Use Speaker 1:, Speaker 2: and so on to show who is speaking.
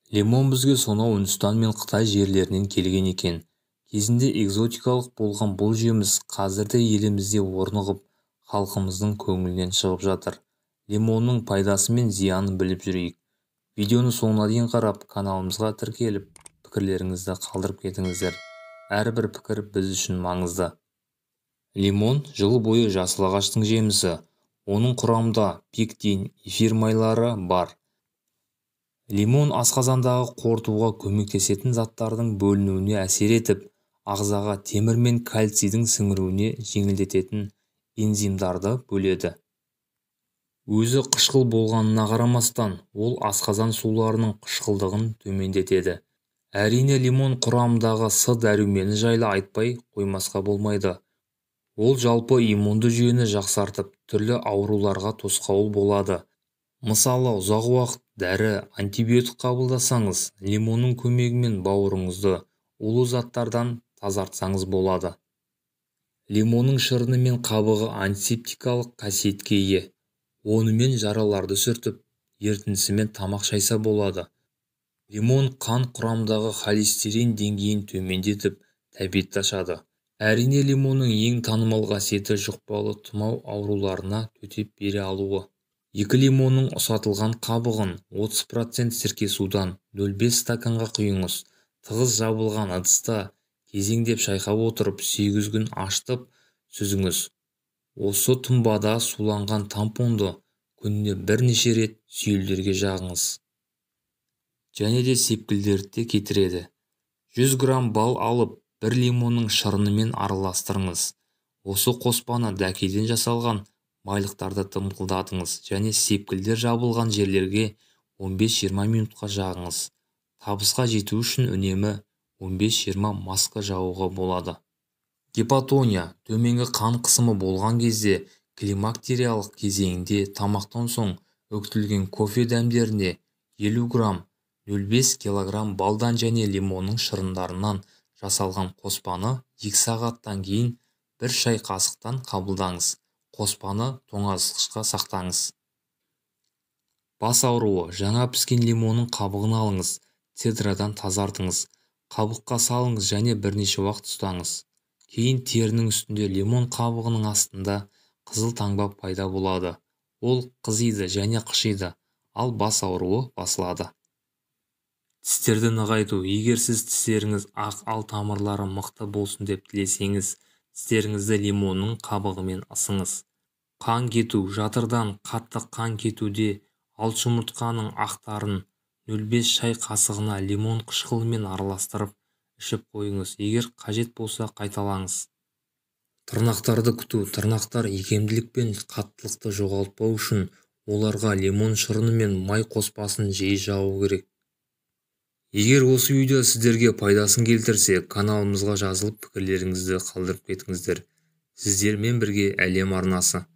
Speaker 1: Лимон бізге сонау Үндістан мен Қытай жерлерінен келген екен. Кезінде экзотикалық болған бұл жеміс қазірде елімізде орнығып, халқымыздың көңілінен шығып жатыр. Лимонның пайдасы мен зиянын біліп жүрейік. Видеоны соңына дейін қарап, каналымызға тіркеліп, пікірлеріңізді қалдырып кетіңіздер. Әрбір пікір біз үшін маңызды. Лимон жыл бойы жасыл ағаштың жемісі. Оның құрамында пектин, эфир майлары бар. Лимон асқазандағы қорытуға көмектесетін заттардың бөлінуіне әсер етіп, ағзаға темір мен кальцийдің сіңіруіне жеңілдететін энзимдарды бөледі. Өзі қышқыл болғанына қарамастан, ол асқазан суларының қышқылдығын төмендетеді. Әрине, лимон құрамындағы С дәрумені жайлы айтпай қоймасқа болмайды. Ол жалпы иммунды жүйені жақсартып, түрлі ауруларға тосқауыл болады. Мысалы, ұзақ уақыт дәрі, антибиотик қабылдасаңыз, лимонның көмегімен бауырыңызды улы заттардан тазартсаңыз болады. Лимонның шырыны мен қабығы антисептикалық қасиетке ие. Онымен жараларды сүртіп, ерітіндісімен тамақ шайса болады. Лимон қан құрамындағы холестерин деңгейін төмендетіп, тәбетті ашады. Әрине, лимонның ең танымал қасиеті жұқпалы тұмау ауруларына төтеп бере алуы. Екі лимонның ұсатылған қабығын 30% сірке судан 0,5 стаканға құйыңыз. Тығыз жабылған ыдыста кезеңдеп шайқап отырып 8 күн ашытып сүзіңіз. Осы тұнбада суланған тампонды күніне бірнеше рет сүйелдерге жағыңыз. Және де сепкілдерді де кетіреді. 100 грамм бал алып, бір лимонның шырынымен араластырыңыз. Осы қоспаны дәкеден жасалған майлықтарды дымқылдатыңыз және сепкілдер жабылған жерлерге 15-20 минутқа жағыңыз. Табысқа жету үшін үнемі 15-20 маска жағуға болады. Гипотония, төменгі қан қысымы болған кезде климактериялық кезеңінде тамақтан соң үгітілген кофе дәмдеріне 50 грамм 0,5 килограмм балдан және лимонның шырындарынан жасалған қоспаны 2 сағаттан кейін бір шай қасықтан қабылдаңыз. Қоспаны тоңазытқышқа сақтаңыз. Бас ауруы. Жаңа піскен лимонның қабығын алыңыз, цедрадан тазартыңыз, қабыққа салыңыз және бірнеше уақыт ұстаңыз. Кейін терінің үстінде лимон қабығының астында қызыл таңба пайда болады. Ол қызиды және қышиды, ал бас ауруы басылады. Тістерді нығайту. Егер сіз тістеріңіз ақ, ал тамырлары мықты болсын деп тілесеңіз, тістеріңізді лимонның қабығымен ысыңыз. Қан кету. Жатырдан қатты қан кетуде алты жұмыртқаның ақтарын 0,5 шай қасығына лимон қышқылымен араластырып ішіп қойыңыз. Егер қажет болса қайталаңыз. Тырнақтарды күту. Тырнақтар икемділік пен қаттылықты жоғалтпау үшін оларға лимон шырыны мен май қоспасын жиі жағу керек. Егер осы видео сіздерге пайдасын келтірсе, каналымызға жазылып пікірлеріңізді қалдырып кетіңіздер. Сіздермен бірге Әлем арнасы.